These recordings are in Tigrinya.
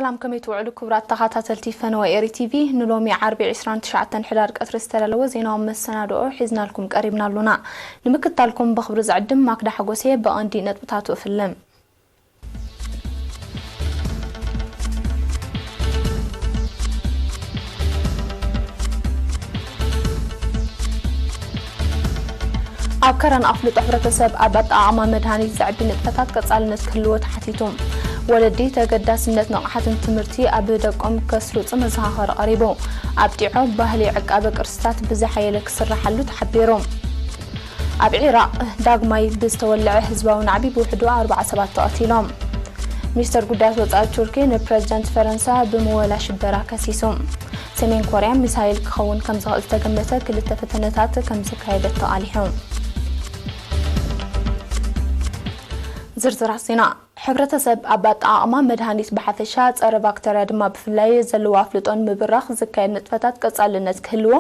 ሰላም፣ ከመይ ትውዕሉ ክቡራት ተኸታተልቲ ፈነወ ኤሪ ቲቪ? ንሎሚ ዓርቢ ዕስራን ትሽዓተን ሕዳር ቀትሪ ዝተዳለወ ዜናዊ መሰናድኦ ሒዝናልኩም ቀሪብና ኣሉና። ንምክትታልኩም ብኽብሪ ዝዕድም ማክዳ ሓጎሴ። ብቐንዲ ነጥብታቱ እፍልም። ኣብ ከረን ኣፍልጦ ሕብረተሰብ ኣብ ኣጠቓቕማ መድሃኒት ዘዕቢ ንጥፈታት ቀጻልነት ክህልዎ ተሓቲቱ። ወለዲ ተገዳስነት ንቕሓትን ትምህርቲ ኣብ ደቆም ከስርጹ መዘኻኸሪ ቀሪቡ። ኣብ ጢዖ ባህሊ ዕቃበ ቅርስታት ብዝሓየለ ክስራሓሉ ተሓቢሩ። ኣብ ዒራቕ ዳግማይ ብዝተወለዐ ህዝባዊ ናዕቢ ብውሕዱ ኣርብዓ ሰባት ተቐቲሎም። ሚኒስተር ጉዳያት ወጻኢ ቱርኪ ንፕረዚደንት ፈረንሳ ብምወላ ሽበራ ከሲሱ። ሰሜን ኮርያ ሚሳይል ክኸውን ከም ዝኽእል ዝተገመተ ክልተ ፈተነታት ከም ዘካየደት ተቓሊሑ። ዝርዝራት ዜና። ሕብረተሰብ ኣብ ኣጠቓቕማ መድሃኒት ብሓፈሻ፣ ጸረ ባክተርያ ድማ ብፍላይ ዘለዎ ኣፍልጦ ንምብራኽ ዝካየድ ንጥፈታት ቀጻልነት ክህልዎ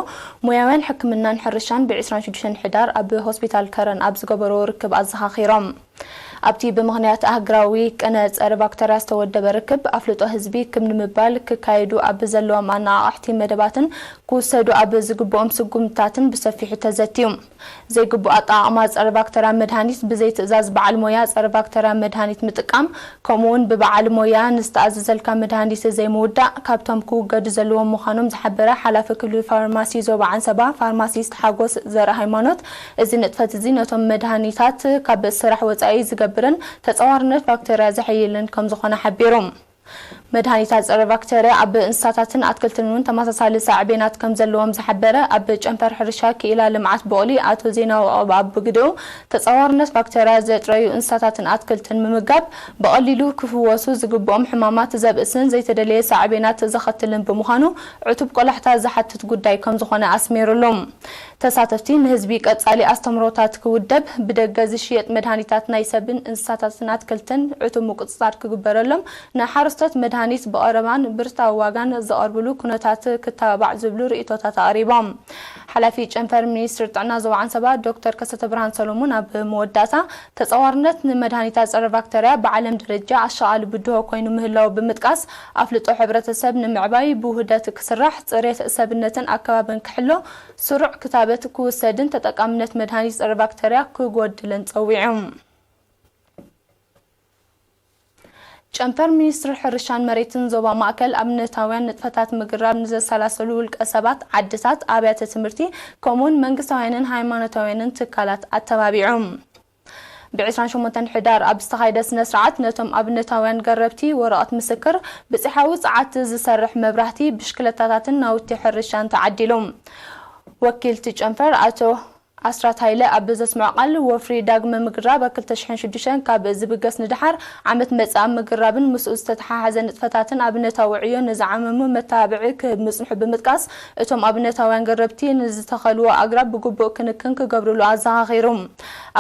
ሞያውያን ሕክምናን ሕርሻን ብ ዕስራን ሽዱሽተን ሕዳር ኣብ ሆስፒታል ከረን ኣብ ዝገበርዎ ርክብ ኣዘኻኺሮም። ኣብቲ ብምኽንያት ኣህግራዊ ቅነ ጸረ ባክተርያ ዝተወደበ ርክብ፣ ኣፍልጦ ህዝቢ ክብ ንምባል ክካየዱ ኣብ ዘለዎም ኣነቓቓሕቲ መደባትን ክውሰዱ ኣብ ዝግብኦም ስጉምትታትን ብሰፊሑ ተዘትዩ። ዘይግቡእ ኣጠቓቕማ ጸረ ባክተርያ መድሃኒት፣ ብዘይ ትእዛዝ በዓል ሞያ ጸረ ባክተርያ መድሃኒት ምጥቃም፣ ከምኡውን ብበዓል ሞያ ንዝተኣዘዘልካ መድሃኒት ዘይምውዳእ፣ ካብቶም ክውገዱ ዘለዎም ምዃኖም ዝሓበረ ሓላፊ ክፍሊ ፋርማሲ ዞባ ዓንሰባ ፋርማሲስት ሓጎስ ዘርኣሃይማኖት፣ እዚ ንጥፈት እዚ ነቶም መድሃኒታት ካብ ስራሕ ወጻኢ ዝገብርን ተጻዋርነት ባክተርያ ዘሐይልን ከም ዝኾነ ሓቢሩ። መድሃኒታት ጸረ ባክተርያ ኣብ እንስሳታትን ኣትክልትን እውን ተመሳሳሊ ሳዕቤናት ከም ዘለዎም ዝሓበረ ኣብ ጨንፈር ሕርሻ ክኢላ ልምዓት ቡቕሊ ኣቶ ዜናዊ ዑቕባኣብ ብግድኡ፣ ተጻዋርነት ባክተርያ ዘጥረዩ እንስሳታትን ኣትክልትን ምምጋብ ብቐሊሉ ክፍወሱ ዝግብኦም ሕማማት ዘብእስን ዘይተደለየ ሳዕቤናት ዘኸትልን ብምዃኑ ዕቱብ ቆላሕታ ዝሓትት ጉዳይ ከም ዝኾነ ኣስሚሩሉ። ተሳተፍቲ ንህዝቢ ቀጻሊ ኣስተምህሮታት ክውደብ፣ ብደገ ዝሽየጥ መድሃኒታት ናይ ሰብን እንስሳታትን ኣትክልትን ዕቱብ ምቁጽጻር ክግበረሎም፣ ንሓረስቶት መድሃኒት ብቐረባን ብርታዊ ዋጋን ዘቐርብሉ ኩነታት ክተባባዕ ዝብሉ ርእይቶታት ኣቕሪቦም። ሓላፊ ጨንፈር ሚኒስትሪ ጥዕና ዞባ ዓንሰባ ዶክተር ከሰተ ብርሃን ሰሎሞን ኣብ መወዳእታ፣ ተጻዋርነት ንመድሃኒታት ጸረ ባክተርያ ብዓለም ደረጃ ኣሻቓሊ ብድሆ ኮይኑ ምህላው ብምጥቃስ፣ ኣፍልጦ ሕብረተሰብ ንምዕባይ ብውህደት ክስራሕ፣ ጽሬት ሰብነትን ኣከባብን ክሕሎ፣ ስሩዕ ክታበት ክውሰድን ተጠቃምነት መድሃኒት ጸረ ባክተርያ ክጎድልን ጸዊዑ። ጨንፈር ሚኒስትሪ ሕርሻን መሬትን ዞባ ማእከል ኣብነታውያን ንጥፈታት ምግራብ ንዘሰላሰሉ ውልቀ ሰባት፣ ዓድታት፣ ኣብያተ ትምህርቲ፣ ከምኡውን መንግስታውያንን ሃይማኖታውያንን ትካላት ኣተባቢዑ። ብ ዕስራን ሸሞንተን ሕዳር ኣብ ዝተኻየደ ስነ ስርዓት፣ ነቶም ኣብነታውያን ገረብቲ ወረቐት ምስክር፣ ብጽሓዊ ጸዓት ዝሰርሕ መብራህቲ፣ ብሽክለታታትን ናውቲ ሕርሻን ተዓዲሉ። ወኪልቲ ጨንፈር ኣቶ ኣስራት ሃይለ ኣብ ዘስምዖ ቃል፣ ወፍሪ ዳግመ ምግራብ ኣብ ክልተ ሽሕን ሽዱሽተን ካብ ዝብገስ ንደሓር ዓመት መጽእ ኣብ ምግራብን ምስኡ ዝተተሓሓዘ ንጥፈታትን ኣብነታዊ ዕዮ ንዝዓመሙ መተባብዒ ክህብ ምጽንሑ ብምጥቃስ፣ እቶም ኣብነታውያን ገረብቲ ንዝተኸልዎ ኣግራብ ብግቡእ ክንክን ክገብርሉ ኣዘኻኺሩ።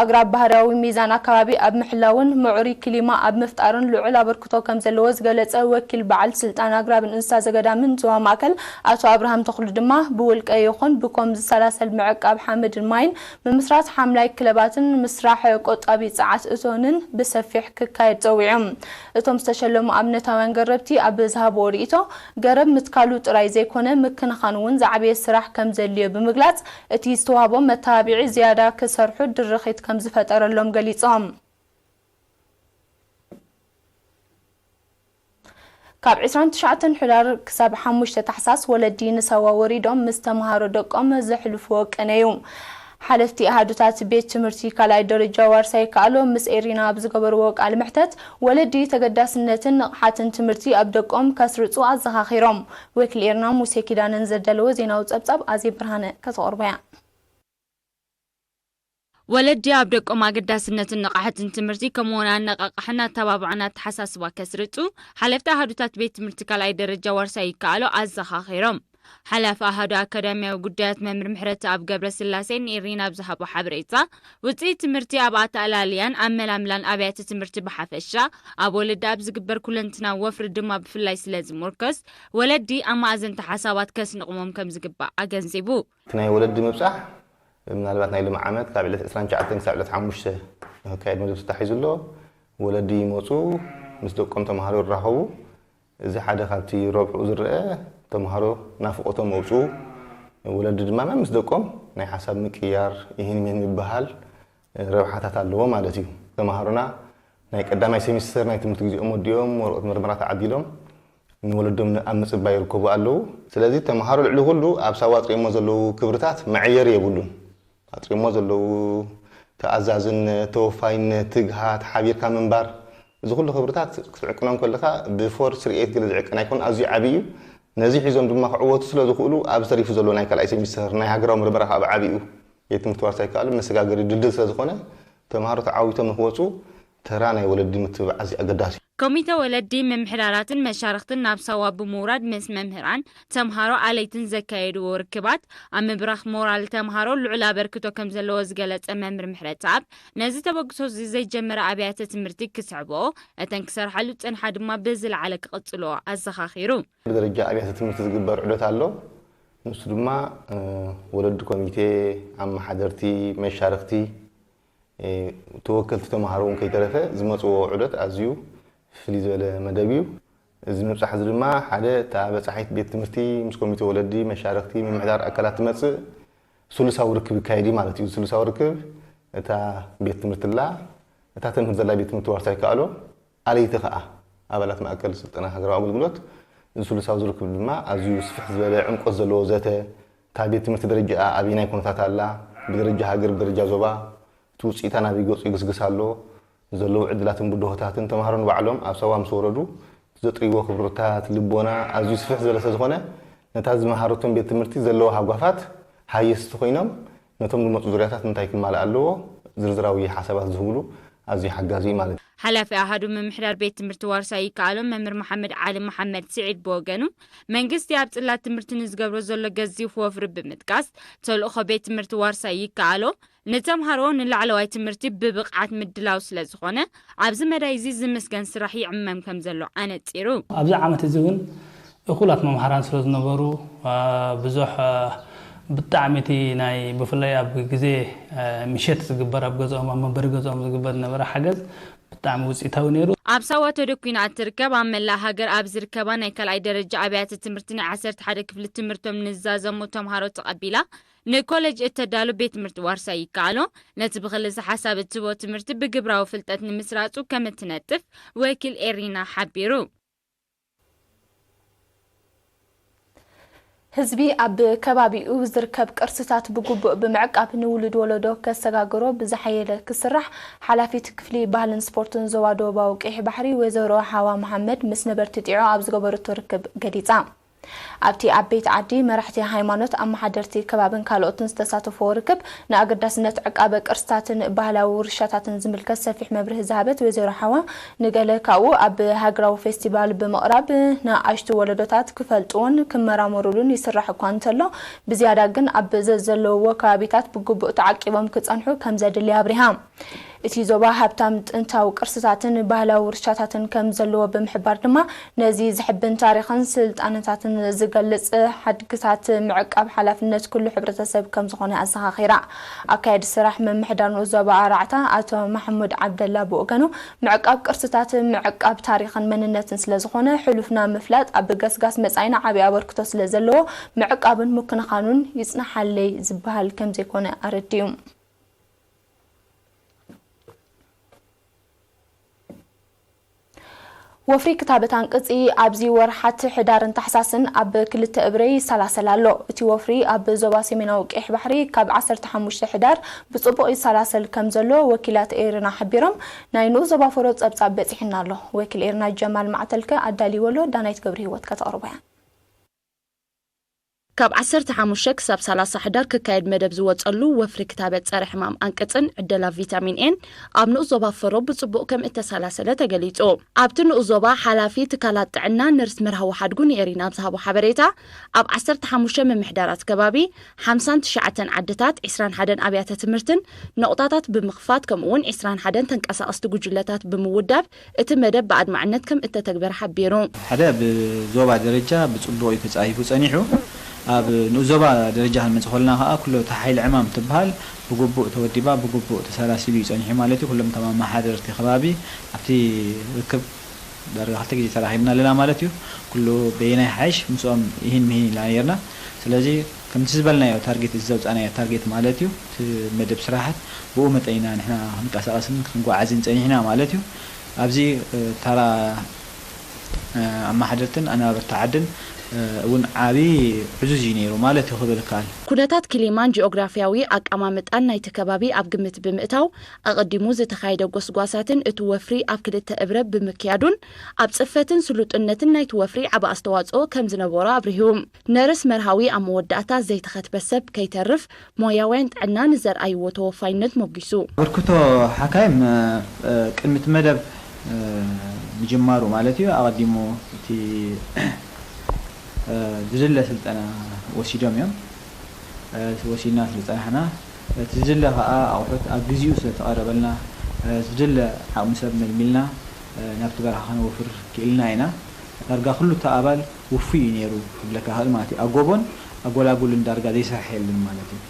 ኣግራብ ባህርያዊ ሚዛን ኣከባቢ ኣብ ምሕላውን ምዕሩይ ክሊማ ኣብ ምፍጣርን ልዑል ኣበርክቶ ከም ዘለዎ ዝገለጸ ወኪል በዓል ስልጣን ኣግራብን እንስሳ ዘገዳምን ዞባ ማእከል ኣቶ ኣብርሃም ተኽሉ ድማ፣ ብውልቀ ይኹን ብኮም ዝሰላሰል ምዕቃብ ሓመድን ማይን፣ ምምስራት ሓምላይ ክለባትን ምስራሕ ቆጣቢ ጸዓት እቶንን ብሰፊሕ ክካየድ ጸዊዑ። እቶም ዝተሸለሙ ኣብነታውያን ገረብቲ ኣብ ዝሃብዎ ርእይቶ፣ ገረብ ምትካሉ ጥራይ ዘይኮነ፣ ምክንኻን እውን ዝዓበየ ስራሕ ከም ዘድልዮ ብምግላጽ፣ እቲ ዝተዋህቦም መተባብዒ ዝያዳ ክሰርሑ ድርኺት ከም ዝፈጠረሎም ገሊጾም። ካብ ዕስራን ትሽዓተን ሕዳር ክሳብ ሓሙሽተ ታሕሳስ፣ ወለዲ ንሳዋ ወሪዶም ምስ ተምሃሮ ደቆም ዘሕልፍዎ ቅነ እዩ። ሓለፍቲ ኣሃዱታት ቤት ትምህርቲ ካልኣይ ደረጃ ዋርሳይ ይከኣሎ ምስ ኤሪና ኣብ ዝገበርዎ ቃለ መሕተት፣ ወለዲ ተገዳስነትን ንቕሓትን ትምህርቲ ኣብ ደቆም ከስርጹ ኣዘኻኺሮም። ወኪል ኤሪና ሙሴ ኪዳነን ዘዳለዎ ዜናዊ ጸብጻብ ኣዜብ ብርሃነ ከተቕርቦ እያ። ወለዲ ኣብ ደቆም ኣገዳስነትን ንቕሓትን ትምህርቲ፣ ከምኡውን ኣነቓቓሕን ኣተባብዖን ኣተሓሳስባ ከስርጹ፣ ሓለፍቲ ኣሃዱታት ቤት ትምህርቲ ካልኣይ ደረጃ ዋርሳይ ይከኣሎ ኣዘኻኺሮም። ሓላፊ ኣሃዱ ኣካዳሚያዊ ጉዳያት መምህር ምሕረተኣብ ገብረስላሴ ንኤሪና ኣብ ዝሃቦ ሓበሬታ፣ ውጽኢት ትምህርቲ ኣብ ኣተኣላልያን ኣመላምላን ኣብያተ ትምህርቲ ብሓፈሻ፣ ኣብ ወለዲ ኣብ ዝግበር ኩለንትናዊ ወፍሪ ድማ ብፍላይ ስለ ዝምርኮስ፣ ወለዲ ኣማእዘንቲ ሓሳባት ከስንቕዎም ከም ዝግባእ ኣገንዚቡ። እቲ ናይ ወለዲ ምብጻሕ፣ ምናልባት ናይ ሎሚ ዓመት ካብ ዕለት ዕስራን ትሽዓተን ክሳብ ዕለት ሓሙሽተ ንክካየድ መደብ ተታሒዙ ኣሎ። ወለዲ ይመጹ፣ ምስ ደቆም ተምሃሮ ይራኸቡ። እዚ ሓደ ካብቲ ረብሕኡ ዝረአ፣ ተምሃሮ ናፍቖቶም መውፅኡ፣ ወለዲ ድማ ምስ ደቆም ናይ ሓሳብ ምቅያር፣ ይህን ምን ምብሃል ረብሓታት ኣለዎ ማለት እዩ። ተምሃሮና ናይ ቀዳማይ ሴሚስተር ናይ ትምህርቲ ግዜኦም ወዲኦም ወረቐት መርመራ ተዓዲሎም ንወለዶም ኣብ ምፅባይ ይርከቡ ኣለዉ። ስለዚ ተምሃሮ ልዕሊ ኩሉ ኣብ ሳዋ ኣፅሪሞ ዘለዉ ክብርታት መዐየሪ የብሉን። ኣጥሪሞ ዘለዉ ተኣዛዝነት፣ ተወፋይነት፣ ትግሃት፣ ሓቢርካ ምንባር፣ እዚ ኩሉ ክብርታት ክትዕቅኖም ከለኻ ብፎርስ ርኤት ገለ ዝዕቀን ኣይኮን፣ ኣዝዩ ዓቢ እዩ። ነዚ ሒዞም ድማ ክዕወቱ ስለ ዝኽእሉ ኣብዚ ተሪፉ ዘሎ ናይ ካልኣይ ሴሚስተር ናይ ሃገራዊ ምርመራ ካብ ዓቢኡ ቤት ትምህርቲ ዋርሳይ ከኣሉ መሰጋገሪ ድልድል ስለ ዝኾነ ተምሃሮ ተዓዊቶም ንክወፁ ተራ ናይ ወለዲ ምትብባዕ ኣዝዩ ኣገዳሲ እዩ። ኮሚተ ወለዲ፣ ምምሕዳራትን መሻርኽትን ናብ ሳዋ ብምውራድ ምስ መምህራን፣ ተምሃሮ፣ ኣለይትን ዘካየድዎ ርክባት፣ ኣብ ምብራኽ ሞራል ተምሃሮ ልዑል ኣበርክቶ ከም ዘለዎ ዝገለጸ መምህር ምሕረተኣብ፣ ነዚ ተበግሶ እዚ ዘይጀመረ ኣብያተ ትምህርቲ ክስዕብኦ፣ እተን ክሰርሓሉ ዝጸንሓ ድማ ብዝለዓለ ክቕጽልኦ ኣዘኻኺሩ። ብደረጃ ኣብያተ ትምህርቲ ዝግበር ዑደት ኣሎ። ንሱ ድማ፣ እ፣ ወለዲ ኮሚቴ፣ ኣመሓደርቲ፣ መሻርኽቲ፣ እ፣ ተወከልቲ ተምሃሮ እውን ከይተረፈ ዝመጽዎ ዑደት ኣዝዩ ፍልይ ዝበለ መደብ እዩ። እዚ ምብጻሕ እዚ ድማ ሓደ እታ በጻሒት ቤት ትምህርቲ ምስ ኮሚቴ ወለዲ፣ መሻርኽቲ፣ ምምሕዳር ኣካላት ትመጽእ ስሉሳዊ ርክብ ይካየድ እዩ ማለት እዩ። ስሉሳዊ ርክብ እታ ቤት ትምህርቲ ኣላ፣ እታ ተምህር ዘላ ቤት ትምህርቲ ዋርሳይ ይከኣሎ፣ ኣለይቲ ከኣ ኣባላት ማእከል ስልጠና ሃገራዊ ኣገልግሎት። እዚ ስሉሳዊ ዝርክብ ድማ ኣዝዩ ስፍሕ ዝበለ ዕምቆት ዘለዎ ዘተ፣ እታ ቤት ትምህርቲ ደረጃኣ ኣበየናይ ኩነታት ኣላ፣ ብደረጃ ሃገር፣ ብደረጃ ዞባ፣ እቲ ውጽኢታ ናበይ ገጹ ይግስግስ ኣሎ፣ ዘለዉ ዕድላትን ብድሆታትን፣ ተምሃሮ ንባዕሎም ኣብ ሳዋ ምስ ወረዱ ዘጥርይዎ ክብርታት፣ ልቦና ኣዝዩ ስፍሕ ዝበለ ስለ ዝኾነ፣ ነታ ዝመሃረቶም ቤት ትምህርቲ ዘለዋ ሃጓፋት ሃየስቲ ኮይኖም፣ ነቶም ዝመጹ ዙርያታት እንታይ ክማልእ ኣለዎ፣ ዝርዝራዊ ሓሳባት ዝህብሉ ኣዝዩ ሓጋዚ እዩ ማለት እዩ። ሓላፊ ኣሃዱ ምምሕዳር ቤት ትምህርቲ ዋርሳይ ይከኣሎ መምህር መሓመድ ዓሊ መሓመድ ስዒድ ብወገኑ፣ መንግስቲ ኣብ ጽላት ትምህርቲ ንዝገብሮ ዘሎ ገዚፍ ወፍሪ ብምጥቃስ፣ ተልእኾ ቤት ትምህርቲ ዋርሳይ ይከኣሎ ንተምሃሮ ንላዕለዋይ ትምህርቲ ብብቕዓት ምድላው ስለ ዝኾነ፣ ኣብዚ መዳይ እዚ ዝምስገን ስራሕ ይዕመም ከም ዘሎ ኣነጺሩ። ኣብዚ ዓመት እዚ እውን እኹላት መምሃራን ስለ ዝነበሩ፣ አ፣ ብዙሕ፣ አ፣ ብጣዕሚ እቲ ናይ ብፍላይ ኣብ ግዜ፣ አ፣ ምሸት ዝግበር ኣብ ገዝኦም፣ ኣብ መንበሪ ገዝኦም ዝግበር ዝነበረ ሓገዝ ብጣዕሚ ውፅኢታዊ ነይሩ። ኣብ ሳዋ ተደኲና እትርከብ ኣብ መላእ ሃገር ኣብ ዝርከባ ናይ ካልኣይ ደረጃ ኣብያተ ትምህርቲ ናይ ዓሰርተ ሓደ ክፍሊ ትምህርቶም ንዝዛዘሙ ተምሃሮ ተቐቢላ ንኮሌጅ እተዳሉ ቤት ትምህርቲ ዋርሳይ ይከኣሎ ነቲ ብክልሰ ሓሳብ እትህቦ ትምህርቲ ብግብራዊ ፍልጠት ንምስራጹ ከም እትነጥፍ ወኪል ኤሪና ሓቢሩ። ህዝቢ ኣብ ከባቢኡ ዝርከብ ቅርስታት ብግቡእ ብምዕቃብ ንውሉድ ወለዶ ከሰጋግሮ ብዝሓየለ ክስራሕ ሓላፊት ክፍሊ ባህልን ስፖርትን ዞባ ደቡባዊ ቀይሕ ባሕሪ ወይዘሮ ሓዋ መሓመድ ምስ ነበርቲ ጢዖ ኣብ ዝገበረቶ ርክብ ገሊጻ። ኣብቲ ኣብ ቤት ዓዲ መራሕቲ ሃይማኖት፣ ኣመሓደርቲ ከባብን ካልኦትን ዝተሳተፍዎ ርክብ ንኣገዳስነት ዕቃበ ቅርስታትን ባህላዊ ውርሻታትን ዝምልከት ሰፊሕ መብርሂ ዝሃበት ወይዘሮ ሓዋ፣ ንገለ ካብኡ ኣብ ሃገራዊ ፌስቲቫል ብምቕራብ ንኣሽቱ ወለዶታት ክፈልጥዎን ክመራመሩሉን ይስራሕ እኳ እንተሎ፣ ብዝያዳ ግን ኣብ ዘዘለውዎ ከባቢታት ብግቡእ ተዓቂቦም ክጸንሑ ከም ዘድሊ ኣብሪሃ። እቲ ዞባ ሃብታም ጥንታዊ ቅርስታትን ባህላዊ ውርሻታትን ከም ዘለዎ ብምሕባር ድማ፣ ነዚ ዘሕብን ታሪኽን ስልጣነታትን ዝገልጽ ሓድግታት ምዕቃብ ሓላፍነት ኩሉ ሕብረተሰብ ከም ዝኾነ ኣዘኻኺራ። ኣካያዲ ስራሕ ምምሕዳር ንኡስ ዞባ ኣራዕታ ኣቶ ማሕሙድ ዓብደላ ብወገኑ፣ ምዕቃብ ቅርስታት ምዕቃብ ታሪኽን መንነትን ስለ ዝኾነ፣ ሕሉፍና ምፍላጥ ኣብ ገስጋስ መጻኢና ዓቢ ኣበርክቶ ስለ ዘለዎ፣ ምዕቃብን ምክንኻኑን ይጽናሓለይ ዝበሃል ከም ዘይኮነ ኣረዲኡ። ወፍሪ ክታበት ኣንቅጺ ኣብዚ ወርሓት ሕዳርን ታሕሳስን ኣብ ክልተ እብረ ይሰላሰል ኣሎ። እቲ ወፍሪ ኣብ ዞባ ሰሜናዊ ቀይሕ ባሕሪ ካብ ዓሰርተ ሓሙሽተ ሕዳር ብጽቡቕ ይሰላሰል ከም ዘሎ ወኪላት ኤሪና ሓቢሮም። ናይ ንኡስ ዞባ ፈሮ ጸብጻብ በጺሕና ኣሎ። ወኪል ኤሪና ጀማል ማዕተልከ ኣዳልይዎ ኣሎ፣ ዳናይት ገብረ ህይወት ከተቕርቦ እያ። ካብ ዓሰርተ ሓሙሽተ ክሳብ ሰላሳ ሕዳር ክካየድ መደብ ዝወጸሉ ወፍሪ ክታበት ጸረ ሕማም ኣንቅጽን ዕደላ ቪታሚን ኤን ኣብ ንኡስ ዞባ ፈሮ ብጽቡቕ ከም እተሰላሰለ ተገሊጹ። ኣብቲ ንኡስ ዞባ ሓላፊ ትካላት ጥዕና ነርስ መርሃዊ ሓድጉ ንኤሪና ኣብ ዝሃቦ ሓበሬታ፣ ኣብ ዓሰርተ ሓሙሽተ ምምሕዳራት ከባቢ ሓምሳን ትሽዓተን ዓድታት፣ ዕስራን ሓደን ኣብያተ ትምህርትን ነቑጣታት ብምኽፋት፣ ከምኡ'ውን ዕስራን ሓደን ተንቀሳቐስቲ ጉጅለታት ብምውዳብ፣ እቲ መደብ ብኣድማዕነት ከም እተተግበረ ሓቢሩ። ሓደ ብዞባ ደረጃ ብጽቡቕ እዩ ተጻሂፉ ጸኒሑ። ኣብ ንኡስ ዞባ ደረጃ ክንመጽእ ከለና ከኣ፣ ኩሉ እታ ሓይሊ ዕማም ትበሃል ብግቡእ ተወዲባ፣ ብግቡእ ተሰላሲሉ እዩ ጸኒሑ ማለት እዩ። ኩሎም እቶም ኣመሓደርቲ ከባቢ ኣብቲ ርክብ ዳርጋ ክልተ ግዜ ተራኺብና ኣለና ማለት እዩ። ኩሉ በየናይ ሓይሽ ምስኦም ይህን ምሂን ኢልና ነርና። ስለዚ ከምቲ ዝበልናዮ ታርጌት፣ እዚ ዘውፃናዮ ታርጌት ማለት እዩ፣ እቲ መደብ ስራሓት ብኡ መጠን ኢና ንሕና ክንቀሳቐስን ክንጓዓዝን ፀኒሕና ማለት እዩ። ኣብዚ ታራ ኣመሓደርትን ኣነባበርቲ ዓድን እውን ዓብዪ ዕዙዝ እዩ ነይሩ ማለት እዩ ክብል ይከኣል። ኩነታት ክሊማን ጂኦግራፊያዊ ኣቀማምጣን ናይቲ ከባቢ ኣብ ግምት ብምእታው፣ ኣቐዲሙ ዝተኻየደ ጎስጓሳትን እቲ ወፍሪ ኣብ ክልተ እብረ ብምክያዱን ኣብ ጽፈትን ስሉጥነትን ናይቲ ወፍሪ ዓቢ ኣስተዋጽኦ ከም ዝነበሮ ኣብሪሁ። ነርስ መርሃዊ ኣብ መወዳእታ ዘይተኸትበ ሰብ ከይተርፍ ሞያውያን ጥዕና ንዘርኣይዎ ተወፋይነት ሞጊሱ። ኣበርክቶ ሓካይም ቅድሚ እቲ መደብ ምጅማሩ ማለት እዩ ኣቐዲሙ እቲ ዝድለ ስልጠና ወሲዶም እዮም። ወሲድና ስለ ዝጸናሕና፣ እቲ ዝድለ ከኣ ኣቑሑት ኣብ ግዜኡ ስለ ተቐረበልና፣ ዝድለ ዓቕሚ ሰብ መልሚልና ናብቲ በረኻ ከነወፍር ክኢልና ኢና። ዳርጋ ኩሉ እቲ ኣባል ውፉይ እዩ ነይሩ ክብለካ ይኽእል ማለት እዩ። ኣጎቦን ኣጎላጉልን ዳርጋ ዘይሰሕሕ የለን ማለት እዩ።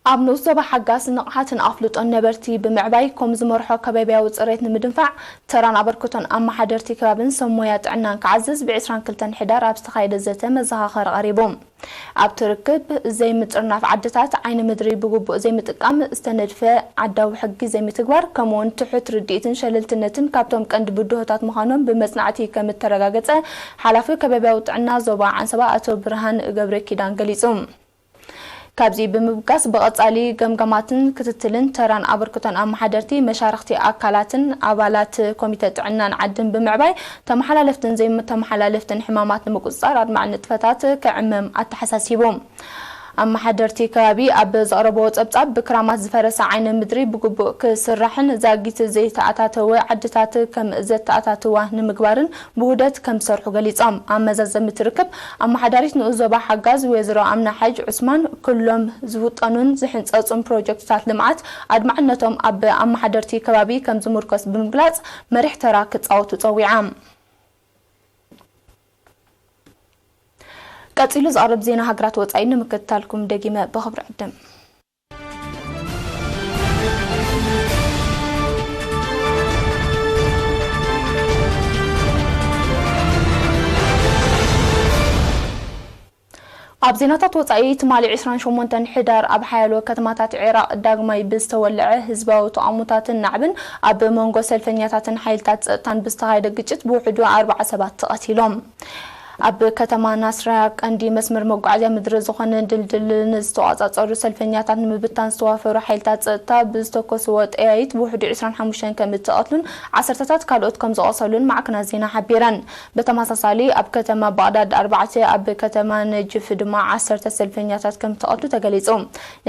ኣብ ንኡስ ዞባ ሓጋስ ንቕሓትን ኣፍልጦን ነበርቲ ብምዕባይ፣ ከም ዝመርሖ ከባቢያዊ ጽሬት ንምድንፋዕ ተራን ኣበርክቶን ኣመሓደርቲ ከባብን ሰብ ሞያ ጥዕናን ክዓዝዝ ብ ዕስራን ክልተን ሕዳር ኣብ ዝተኻየደ ዘተ መዘኻኸሪ ቀሪቡ። ኣብቲ ርክብ፣ ዘይምጥርናፍ ዓድታት፣ ዓይኒ ምድሪ ብግቡእ ዘይምጥቃም፣ ዝተነድፈ ዓዳዊ ሕጊ ዘይምትግባር፣ ከምኡውን ትሑት ርድኢትን ሸለልትነትን ካብቶም ቀንዲ ብድሆታት ምዃኖም ብመጽናዕቲ ከም እተረጋገጸ ሓላፊ ከባቢያዊ ጥዕና ዞባ ዓንሰባ ኣቶ ብርሃን ገብረኪዳን ገሊጹ። ካብዚ ብምብጋስ ብቐጻሊ ገምጋማትን ክትትልን ተራን ኣበርክቶን ኣመሓደርቲ፣ መሻርኽቲ ኣካላትን ኣባላት ኮሚተ ጥዕናን ዓድን ብምዕባይ ተመሓላለፍትን ዘይተመሓላለፍትን ሕማማት ንምቁጽጻር ኣድማዒ ንጥፈታት ክዕመም ኣተሓሳሲቡ። ኣመሓደርቲ ከባቢ ኣብ ዘቕረብዎ ጸብጻብ ብክራማት ዝፈረሰ ዓይኒ ምድሪ ብግቡእ ክስራሕን ዛጊት ዘይተኣታተወ ዓድታት ከም ዘተኣታትዋ ንምግባርን ብውህደት ከም ዝሰርሑ ገሊጾም። ኣብ መዛዘሚ እቲ ርክብ ኣመሓዳሪት ንኡስ ዞባ ሓጋዝ ወይዘሮ ኣምና ሓጅ ዑስማን ኩሎም ዝውጠኑን ዝሕንጸጹን ፕሮጀክትታት ልምዓት ኣድማዕነቶም ኣብ ኣመሓደርቲ ከባቢ ከም ዝምርኮስ ብምግላጽ መሪሕ ተራ ክጻወቱ ጸዊዓ። ቀጺሉ ዝቐርብ ዜና ሃገራት ወጻኢ ንምክትታልኩም ደጊመ ብኽብሪ ዕድም። ኣብ ዜናታት ወጻኢ፣ ትማሊ ዕስራን ሸሞንተን ሕዳር ኣብ ሓያሎ ከተማታት ዒራቕ ዳግማይ ብዝተወልዐ ህዝባዊ ተቓውሞታትን ናዕብን ኣብ መንጎ ሰልፈኛታትን ሓይልታት ጸጥታን ብዝተኻየደ ግጭት ብውሕዱ ኣርብዓ ሰባት ተቐቲሎም። ኣብ ከተማ ናስራ ቀንዲ መስመር መጓዓዝያ ምድሪ ዝኾነ ድልድል ንዝተቋጻጸሩ ሰልፈኛታት ንምብታን ዝተዋፈሩ ሓይልታት ጸጥታ ብዝተኮስዎ ጠያይት ብውሕዱ ዕስራን ሓሙሽተን ከም እተቐትሉን ዓሰርተታት ካልኦት ከም ዝቖሰሉን ማዕከናት ዜና ሓቢረን። ብተመሳሳሊ ኣብ ከተማ ባቕዳድ ኣርባዕተ፣ ኣብ ከተማ ነጅፍ ድማ ዓሰርተ ሰልፈኛታት ከም እተቐትሉ ተገሊጹ።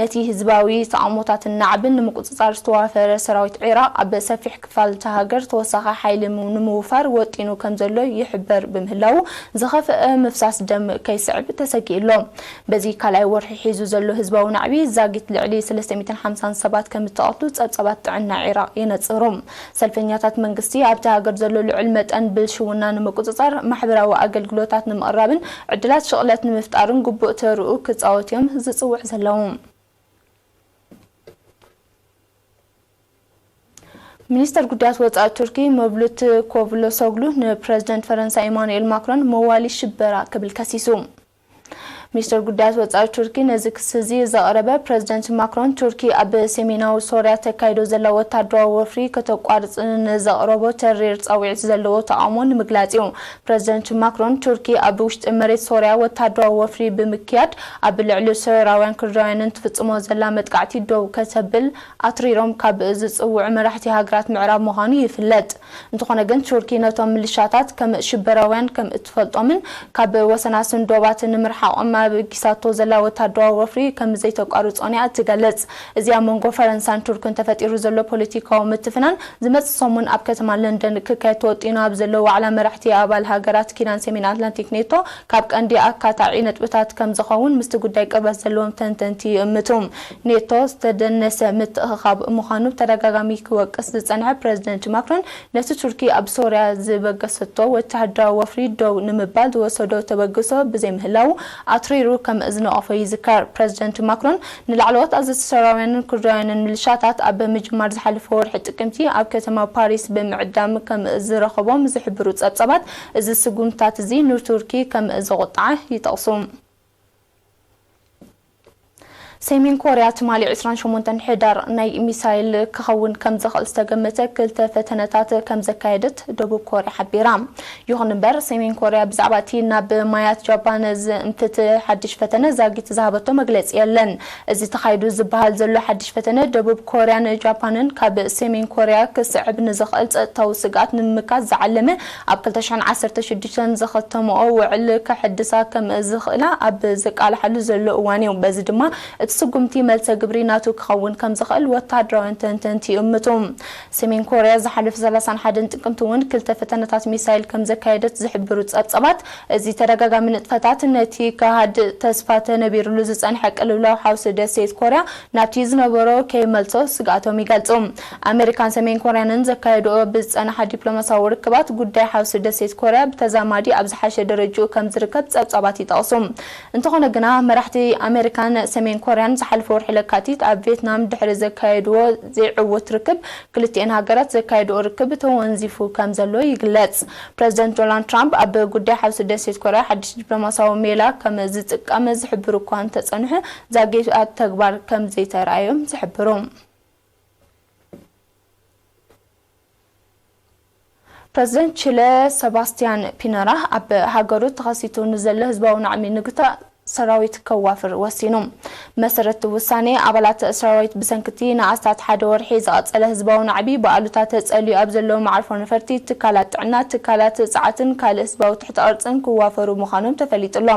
ነቲ ህዝባዊ ተቓውሞታትን ናዕብን ንምቁጽጻር ዝተዋፈረ ሰራዊት ዒራቕ ኣብ ሰፊሕ ክፋል እታ ሃገር ተወሳኺ ሓይሊ ንምውፋር ወጢኑ ከም ዘሎ ይሕበር ብምህላዉ፣ ዝኸፍአ ምፍሳስ ደም ከይስዕብ ተሰጊኡ ኣሎ። በዚ ካልኣይ ወርሒ ሒዙ ዘሎ ህዝባዊ ናዕቢ ዛጊት ልዕሊ ሰለስተ ሚእትን ሓምሳን ሰባት ከም እተቐትሉ ጸብጻባት ጥዕና ዒራቕ የነጽሩ። ሰልፈኛታት መንግስቲ ኣብቲ ሃገር ዘሎ ልዑል መጠን ብልሽውና ንምቁጽጻር፣ ማሕበራዊ ኣገልግሎታት ንምቕራብን ዕድላት ሽቕለት ንምፍጣርን ግቡእ ተርኡ ክጻወቱ እዮም ዝጽውዕ ዘለዉ። ሚኒስተር ጉዳያት ወጻኢ ቱርኪ መቭሉት ኮቭሎሶግሉ ንፕረዚደንት ፈረንሳ ኢማኑኤል ማክሮን መዋሊ ሽበራ ክብል ከሲሱ። ሚኒስተር ጉዳያት ወጻኢ ቱርኪ ነዚ ክሲ እዚ ዘቕረበ፣ ፕረዚደንት ማክሮን ቱርኪ ኣብ ሰሜናዊ ሶርያ ተካይዶ ዘላ ወታደራዊ ወፍሪ ከተቋርጽ ንዘቕረቦ ተሪር ጻውዒት ዘለዎ ተቓውሞ ንምግላጽ እዩ። ፕረዚደንት ማክሮን ቱርኪ ኣብ ውሽጢ መሬት ሶርያ ወታደራዊ ወፍሪ ብምክያድ ኣብ ልዕሊ ሶርያውያን ኩርዳውያንን ትፍጽሞ ዘላ መጥቃዕቲ ደው ከተብል ኣትሪሮም ካብ ዝጽውዑ መራሕቲ ሃገራት ምዕራብ ምዃኑ ይፍለጥ። እንተኾነ ግን ቱርኪ ነቶም ምልሻታት ከም ሽበራውያን ከም እትፈልጦምን ካብ ወሰናስን ዶባት ንምርሓቖም ኣብ ጊሳቶ ዘላ ወታደራዊ ወፍሪ ከም ዘይተቋርጾን እያ እትገልጽ። እዚ ኣብ መንጎ ፈረንሳን ቱርክን ተፈጢሩ ዘሎ ፖለቲካዊ ምትፍናን ዝመጽእ ሰሙን ኣብ ከተማ ለንደን ክካየድ ተወጢኑ ኣብ ዘሎ ዋዕላ መራሕቲ ኣባል ሃገራት ኪዳን ሰሜን ኣትላንቲክ ኔቶ ካብ ቀንዲ ኣካታዒ ነጥብታት ከም ዝኸውን ምስቲ ጉዳይ ቅርበት ዘለዎም ተንተንቲ ይእምቱ። ኔቶ ዝተደነሰ ምትእኽኻብ ምዃኑ ብተደጋጋሚ ክወቅስ ዝጸንሐ ፕረዚደንት ማክሮን፣ ነቲ ቱርኪ ኣብ ሶርያ ዝበገሰቶ ወተሃደራዊ ወፍሪ ደው ንምባል ዝወሰዶ ተበግሶ ብዘይምህላዉ፣ ኣት ኣትሪሩ ከም ዝነቐፎ ይዝከር። ፕረዚደንት ማክሮን ንላዕለዎት ኣዘዝቲ ሰራውያንን ኩርዳውያንን ሚሊሻታት ኣብ ምጅማር ዝሓለፈ ወርሒ ጥቅምቲ ኣብ ከተማ ፓሪስ ብምዕዳም ከም ዝረኸቦም ዝሕብሩ ጸብጻባት፣ እዚ ስጉምትታት እዚ ንቱርኪ ከም ዘቑጥዓ ይጠቕሱ። ሰሜን ኮርያ ትማሊ ዕስራን ሸሞንተን ሕዳር ናይ ሚሳይል ክኸውን ከም ዝኽእል ዝተገመተ ክልተ ፈተነታት ከም ዘካየደት ደቡብ ኮርያ ሓቢራ። ይኹን እምበር፣ ሰሜን ኮርያ ብዛዕባ እቲ ናብ ማያት ጃፓን ዝእንፍት ሓድሽ ፈተነ ዛጊት ዝሃበቶ መግለጺ የለን። እዚ ተኻይዱ ዝበሃል ዘሎ ሓድሽ ፈተነ፣ ደቡብ ኮርያን ጃፓንን ካብ ሰሜን ኮርያ ክስዕብ ንዝኽእል ጸጥታዊ ስግኣት ንምምካት ዝዓለመ፣ ኣብ ክልተ ሽሕን ዓሰርተ ሽዱሽተን ዝኸተምኦ ውዕል ከሐድሳ ከም ዝኽእላ ኣብ ዝቃልሓሉ ዘሎ እዋን እዩ። በዚ ድማ እቲ ስጉምቲ መልሰ ግብሪ ናቱ ክኸውን ከም ዝኽእል ወተሃደራውያን ተንተንቲ ይእምቱ። ሰሜን ኮርያ ዝሓለፈ ሰላሳን ሓደን ጥቅምቲ እውን ክልተ ፈተነታት ሚሳይል ከም ዘካየደት ዝሕብሩ ጸብጻባት፣ እዚ ተደጋጋሚ ንጥፈታት ነቲ ክሃድእ ተስፋ ተነቢሩሉ ዝጸንሐ ቅልውላው ሓውሲ ደሴት ኮርያ ናብቲ ዝነበሮ ከይመልሶ ስግኣቶም ይገልጹ። ኣሜሪካን ሰሜን ኮርያንን ዘካየድኦ ብዝጸንሓ ዲፕሎማሲያዊ ርክባት፣ ጉዳይ ሓውሲ ደሴት ኮርያ ብተዛማዲ ኣብ ዝሓሸ ደረጃኡ ከም ዝርከብ ጸብጻባት ይጠቕሱ። እንተኾነ ግና፣ መራሕቲ ኣሜሪካን ሰሜን ኮርያን ዝሓለፈ ወርሒ ለካቲት ኣብ ቪየትናም ድሕሪ ዘካየድዎ ዘይዕዉት ርክብ፣ ክልቲኤን ሃገራት ዘካየድኦ ርክብ ተወንዚፉ ከም ዘሎ ይግለጽ። ፕረዚደንት ዶናልድ ትራምፕ ኣብ ጉዳይ ሓውሲ ደሴት ኮርያ ሓድሽ ዲፕሎማሲያዊ ሜላ ከም ዝጥቀም ዝሕብሩ እኳ እንተጸንሑ፣ ዛጊት ኣብ ተግባር ከም ዘይተራእዮም ዝሕብሩ። ፕረዚደንት ቺለ ሰባስቲያን ፒነራ ኣብ ሃገሩ ተኸሲቱ ንዘሎ ህዝባዊ ናዕቢ ንምግታእ ሰራዊት ከዋፍር ወሲኑ። መሰረት ውሳኔ፣ ኣባላት ሰራዊት ብሰንክቲ ንኣስታት ሓደ ወርሒ ዝቐጸለ ህዝባዊ ናዕቢ ብኣሉታ ተጸልዩ ኣብ ዘሎ መዓርፎ ነፈርቲ፣ ትካላት ጥዕና፣ ትካላት ጸዓትን ካልእ ህዝባዊ ትሕተ ቅርጽን ክዋፈሩ ምዃኖም ተፈሊጡ ኣሎ።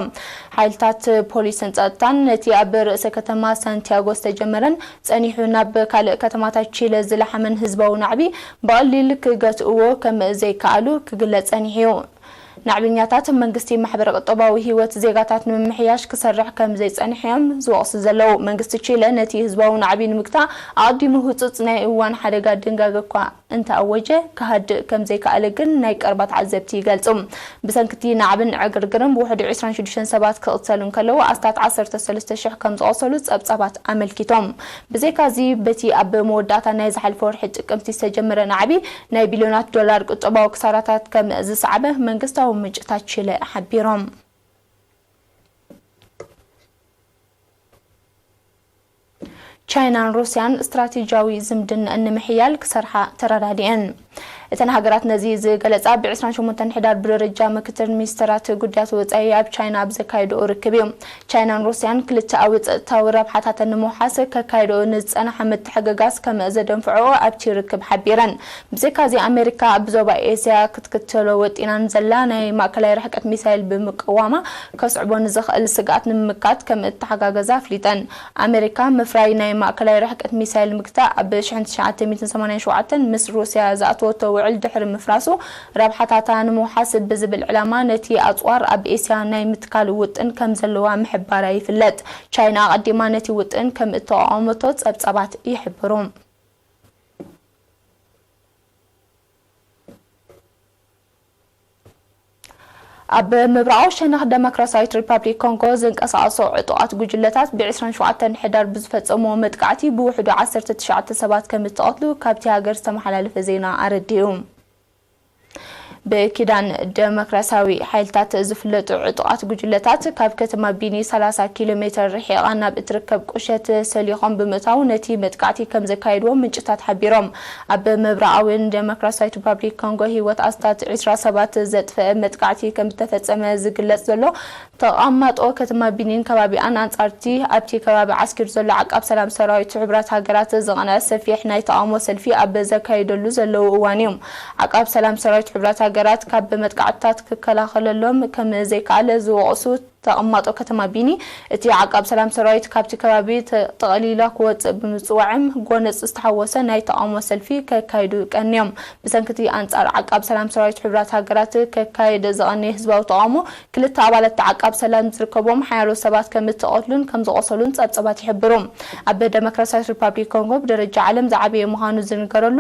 ሓይልታት ፖሊስን ጸጥታን ነቲ ኣብ ርእሰ ከተማ ሳንቲያጎ ዝተጀመረን ጸኒሑ ናብ ካልእ ከተማታት ቺለ ዝለሓመን ህዝባዊ ናዕቢ ብቐሊል ክገትእዎ ከም ዘይከኣሉ ክግለጽ ጸኒሑ እዩ። ናዕብኛታት መንግስቲ ማሕበረ ቁጠባዊ ህይወት ዜጋታት ንምምሕያሽ ክሰርሕ ከም ዘይጸንሐ እዮም ዝወቕሱ ዘለዉ። መንግስቲ ቺለ ነቲ ህዝባዊ ናዕቢ ንምግታእ ኣቐዲሙ ህጹጽ ናይ እዋን ሓደጋ ድንጋገ እኳ እንተኣወጀ፣ ክሃድእ ከም ዘይከኣለ ግን ናይ ቀረባ ተዓዘብቲ ይገልጹ። ብሰንክቲ ናዕብን ዕግርግርን ብውሕዱ ዕስራን ሽዱሽተን ሰባት ክቕተሉ እንከለዉ፣ ኣስታት ዓሰርተ ሰለስተ ሽሕ ከም ዝቖሰሉ ጸብጻባት ኣመልኪቶም። ብዘይካዚ፣ በቲ ኣብ መወዳእታ ናይ ዝሓለፈ ወርሒ ጥቅምቲ ዝተጀመረ ናዕቢ፣ ናይ ቢልዮናት ዶላር ቁጠባዊ ክሳራታት ከም ዝሰዓበ መንግስታዊ ምንጭታት ቺለ ሓቢሮም። ቻይናን ሩስያን ስትራቴጂያዊ ዝምድና ንምሕያል ክሰርሓ ተረዳዲአን። እተን ሃገራት ነዚ ዝገለጻ፣ ብ ዕስራን ሸሞንተን ሕዳር ብደረጃ ምክትል ሚኒስተራት ጉዳያት ወጻኢ ኣብ ቻይና ኣብ ዘካየድኦ ርክብ እዩ። ቻይናን ሩስያን ክልተኣዊ ጸጥታዊ ረብሓታተን ንምውሓስ ከካይድኦ ንዝጸንሓ ምትሕግጋዝ ከም ዘደንፍዕኦ ኣብቲ ርክብ ሓቢረን። ብዘይካዚ፣ ኣሜሪካ ኣብ ዞባ ኤስያ ክትክተሎ ወጢናን ዘላ ናይ ማእከላይ ርሕቀት ሚሳይል ብምቅዋማ፣ ከስዕቦ ንዝኽእል ስግኣት ንምምካት ከም እተሓጋገዛ ኣፍሊጠን። ኣሜሪካ፣ ምፍራይ ናይ ማእከላይ ርሕቀት ሚሳይል ምግታእ ኣብ ሽሕን ትሽዓተ ሚእትን ሰማንያን ሸውዓተን ምስ ሩስያ ዝኣተወቶ ውዕል ድሕሪ ምፍራሱ፣ ረብሓታታ ንምውሓስ ብዝብል ዕላማ፣ ነቲ ኣጽዋር ኣብ ኤስያ ናይ ምትካል ውጥን ከም ዘለዋ ምሕባራ ይፍለጥ። ቻይና ኣቐዲማ ነቲ ውጥን ከም እተቓወመቶ ጸብጻባት ይሕብሩ። ኣብ ምብራቓዊ ሸነኽ ደሞክራሲያዊት ሪፓብሊክ ኮንጎ ዝንቀሳቐሱ ዕጡቓት ጉጅለታት፣ ብ ዕስራን ሸውዓተን ሕዳር ብዝፈጸምዎ መጥቃዕቲ ብውሕዱ ዓሰርተ ትሽዓተ ሰባት ከም እተቐትሉ ካብቲ ሃገር ዝተመሓላለፈ ዜና ኣረዲኡ። ብኪዳን ደሞክራሲያዊ ሓይልታት ዝፍለጡ ዕጡቓት ጉጅለታት፣ ካብ ከተማ ቢኒ ሰላሳ ኪሎ ሜተር ርሒቓ ናብ እትርከብ ቁሸት ሰሊኾም ብምእታው፣ ነቲ መጥቃዕቲ ከም ዘካየድዎ ምንጭታት ሓቢሮም። ኣብ ምብራቓዊን ደሞክራሲያዊት ሪፓብሊክ ኮንጎ፣ ህይወት ኣስታት ዕስራ ሰባት ዘጥፈአ መጥቃዕቲ ከም ዝተፈጸመ ዝግለጽ ዘሎ ተቐማጦ ከተማ ቢኒን ከባቢኣን፣ ኣንጻርቲ ኣብቲ ከባቢ ዓስኪሩ ዘሎ ዓቃብ ሰላም ሰራዊት ሕቡራት ሃገራት ዝቐንዐ ሰፊሕ ናይ ተቓውሞ ሰልፊ ኣብ ዘካይደሉ ዘለዉ እዋን እዩ። ዓቃብ ሰላም ሰራዊት ሕቡራት ሃገራት ካብ መጥቃዕትታት ክከላኸለሎም ከም ዘይከኣለ ዝወቕሱ ተቐማጦ ከተማ ቢኒ፣ እቲ ዓቃብ ሰላም ሰራዊት ካብቲ ከባቢ ተ-፣ ጠቕሊላ ክወጽእ ብምጽዋዕም፣ ጎነጽ ዝተሓወሰ ናይ ተቓውሞ ሰልፊ ከካይዱ ቀንዮም። ብሰንክቲ ኣንጻር ዓቃብ ሰላም ሰራዊት ሕቡራት ሃገራት ከካይድ ዝቐነየ ህዝባዊ ተቓውሞ፣ ክልተ ኣባላት ዓቃብ ሰላም ዝርከቦም ሓያሎ ሰባት ከም እተቐትሉን ከም ዝቖሰሉን ጸብጸባት ይሕብሩ። ኣብ ደሞክራሲያዊት ሪፓብሊክ ኮንጎ፣ ብደረጃ ዓለም ዝዓበየ ምዃኑ ዝንገረሉ፣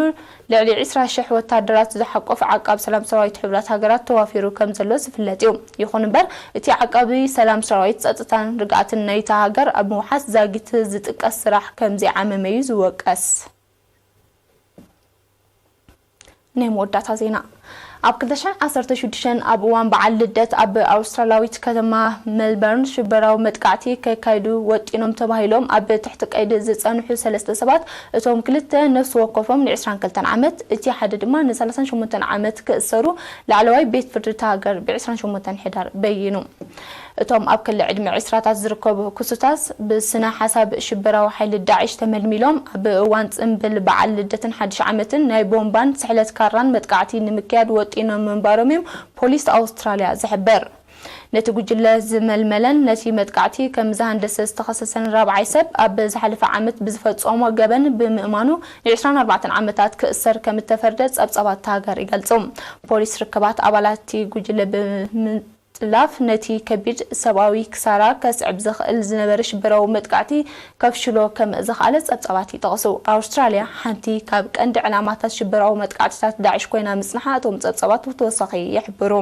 ልዕሊ ዕስራ ሽሕ ወታደራት ዝሓቆፈ ዓቃብ ሰላም ሰራዊት ሕቡራት ሃገራት ተዋፊሩ ከም ዘሎ ዝፍለጥ እዩ። ይኹን እምበር፣ እቲ ዓቃቢ ሰላም ሰራዊት ጸጥታን ርግኣትን ናይታ ሃገር ኣብ ምውሓስ ዛጊት ዝጥቀስ ስራሕ ከም ዘይዓመመ እዩ ዝወቀስ። ናይ መወዳእታ ዜና። ኣብ ክልተ ሽሕን ዓሰርተ ሽዱሽተን ኣብ እዋን በዓል ልደት ኣብ ኣውስትራላዊት ከተማ ሜልበርን ሽበራዊ መጥቃዕቲ ከካይዱ ወጢኖም ተባሂሎም ኣብ ትሕቲ ቀይዲ ዝጸንሑ ሰለስተ ሰባት፣ እቶም ክልተ ነፍሲ ወከፎም ን ዕስራን ክልተን ዓመት፣ እቲ ሓደ ድማ ን ሰላሳን ሸሞንተን ዓመት ክእሰሩ ላዕለዋይ ቤት ፍርዲ እታ ሃገር ብ ዕስራን ሸሞንተን ሕዳር በይኑ። እቶም ኣብ ክሊ ዕድመ ዕስራታት ዝርከቡ ክሱታት ብስነ ሓሳብ ሽበራዊ ሓይሊ ዳዕሽ ተመልሚሎም ኣብ እዋን ጽምብል በዓል ልደትን ሓድሽ ዓመትን ናይ ቦምባን ስሕለት ካራን መጥቃዕቲ ንምክያድ ወጢኖም ምንባሮም እዮም ፖሊስ ኣውስትራልያ ዝሕብር። ነቲ ጉጅለ ዝመልመለን ነቲ መጥቃዕቲ ከም ዝሃንደሰ ዝተኸሰሰን ራብዓይ ሰብ ኣብ ዝሓለፈ ዓመት ብዝፈጸሞ ገበን ብምእማኑ ን ዕስራን ኣርባዕተን ዓመታት ክእሰር ከም እተፈርደ ጸብጻባት እታ ሃገር ይገልጹ። ፖሊስ ርክባት ኣባላት እቲ ጉጅለ ብምጥላፍ ነቲ ከቢድ ሰብኣዊ ክሳራ ከስዕብ ዝኽእል ዝነበረ ሽበራዊ መጥቃዕቲ ከፍሽሎ ከም ዝኸኣለ ጸብጻባት ይጠቕሱ። ኣውስትራልያ ሓንቲ ካብ ቀንዲ ዕላማታት ሽበራዊ መጥቃዕትታት ዳዕሽ ኮይና ምጽንሓ እቶም ጸብጻባት ብተወሳኺ ይሕብሩ።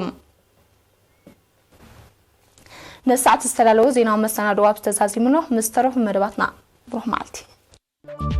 ነዚ ሰዓት ዝተዳለወ ዜናዊ መሰናድኦ ኣብዚ ተዛዚሙ ኣሎ። ምስ ተረፉ መደባትና ብሩኽ መዓልቲ።